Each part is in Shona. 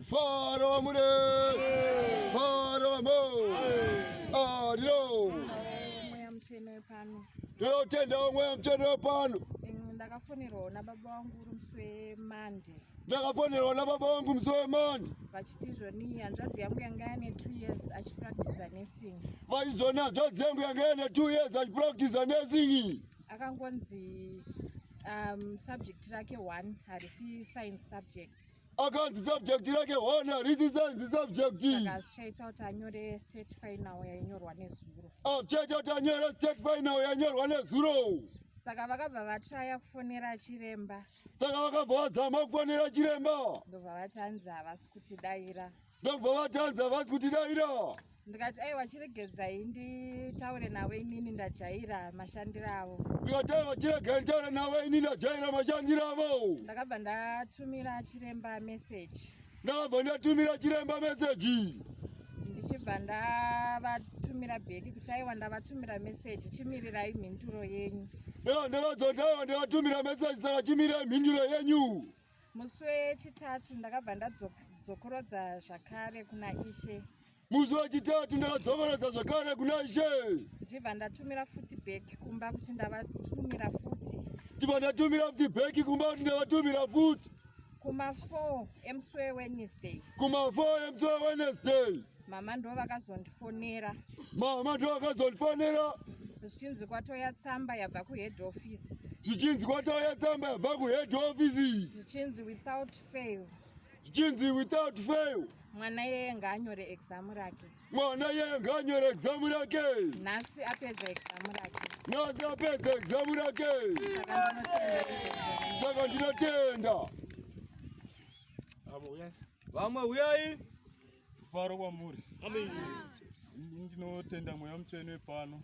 Mufaro wamure mufaro wamo ariro Mweya mutsvene wepano. Ndinotendawo mweya mutsvene wepano. Ndakafonerwawo nababa vangu uri musi weMonday. Ndakafonerwa nababa vangu musi weMonday. Vachiti izvoni hanzvadzi yangu yanga yane 2 years achipractiza nursing. Vachizvoni hanzvadzi yangu yanga yane 2 years achipractiza nursing. Akangonzi subject rake 1 harisi science subject. Akanzi subject rake 1 harisi science subject. Saka zvichaita kuti anyore state final yainyorwa nezuro. Zvichaita kuti anyore state final yainyorwa nezuro. Saka vakabva vatraya kufonera chiremba. Saka vakabva vazama kufonera chiremba. Ndobva vati hanzi havasi kutidaira. Ndobva vati hanzi havasi kutidaira. Ndikati aiwa chiregedzai nditaure navo inini ndajaira mashandiro avo. Ndikati aiwa chiregai nditaure navo inini ndajaira mashandiro avo. Ndakabva ndatumira chiremba message. Ndakabva ndatumira chiremba message. Ndichibva ndavatumira bheki kuti aiwa ndavatumira message, chimirirai mhinduro yenyu. Ndakabva ndaiwa ndavatumira message, saka chimirirai mhinduro yenyu. Musi wechitatu ndakabva ndadzokorodza zvakare kuna Ishe. Musi wechitatu ndakadzokorodza zvakare kuna Ishe. Ndichibva ndatumira futi bheki kumba kuti ndavatumira futi. Ndichibva ndatumira futi bheki kumba kuti ndavatumira futi. Kuma 4 emusi weWednesday. Kuma 4 emusi weWednesday. Mama ndo vakazondifonera. Mama ndo vakazondifonera. Zvichinzi kwatouya tsamba yabva kuhead office. Zvichinzi kwatouya tsamba yabva kuhead office. Zvichinzi without fail. Zvichinzi without fail. Mwana yeye ngaanyore exam rake. Mwana yeye ngaanyore exam rake. Nhasi apedza exam rake. Nhasi apedza exam rake. Saka ndinotenda. Vamwe uyai. Mufaro kwamuri. Amen. Ndinotenda mweya mutsvene pano.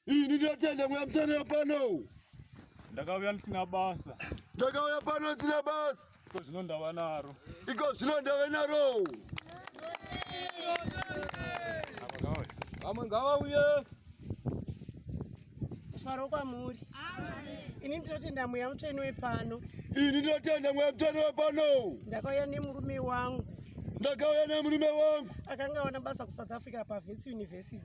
Ini ndinotenda mweya mutsvene pano. Ndakauya ndisina basa. Ndakauya pano ndisina basa. Iko zvino ndava naro. Iko zvino ndave naro. Vamwe ngavauye. Mufaro kwamuri. Ini ndinotenda mweya mutsvene wepano. Ini ndinotenda mweya mutsvene wepano. Ndakauya nemurume wangu. Ndakauya nemurume wangu. Akanga awana basa kuSouth Africa paWits University.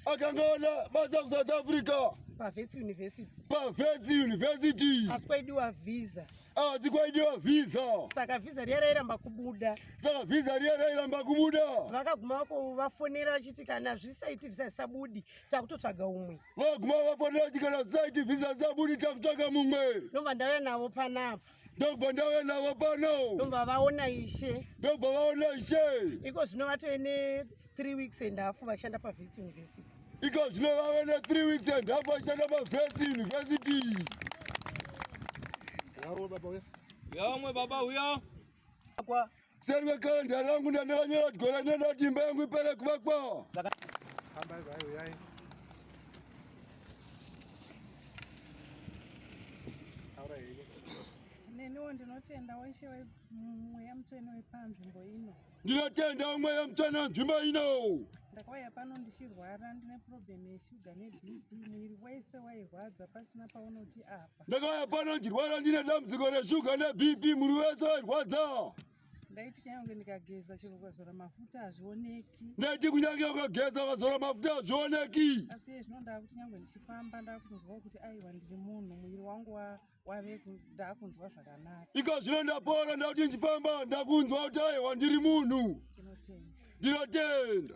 Akanga awana basa kuSouth Africa. PaWits University. PaWits University. Asi kwaidiwa visa. Asi kwaidiwa visa. Saka visa riya rairamba kubuda. Saka visa riya rairamba kubuda. Vakaguma vafonera vachiti kana zvisaiti visa zisabudi takutotsvaga umwe. Vakaguma vafonera vachiti kana zvisaiti visa zisabudi takutsvaga mumwe. Ndobva ndauya navo panapa. Ndobva ndauya navo pano. Ndobva vaona Ishe. Ndobva vaona Ishe. Iko zvino vatove ne 3 weeks and half vachishanda paWits University. Iko zvino vave ne 3 weeks and half vachishanda paWits University. Yamwe baba uya. Seri kwekalenda rangu ndandakanyora kuti gore rinoda kuti imba yangu ipere kuvakwa. Neniwo ndinotenda Ishe wemweya mutsvene wepanzvimbo ino. Ndinotenda mweya mutsvene wenzvimbo ino. Ndakauya pano ndichirwara, ndine problem yeshuga neBP, mwiri wese wairwadza pasina paunoti apa. Ndakauya pano ndichirwara ndine dambudziko reshuga neBP, mwiri wese wairwadza. Ndaiti kunyange ndikageza chero ukazora mafuta hazvioneki. Ndaiti kunyange ukageza ukazora mafuta hazvioneki. Asi iye zvino ndakuti nyange ndichifamba ndakunzwa kuti aiwa ndiri munhu, mwiri wangu wave ndakunzwa zvakanaka. Iko zvino ndapora, ndakuti ndichifamba ndakunzwa kuti aiwa ndiri munhu. Ndinotenda. Ndinotenda.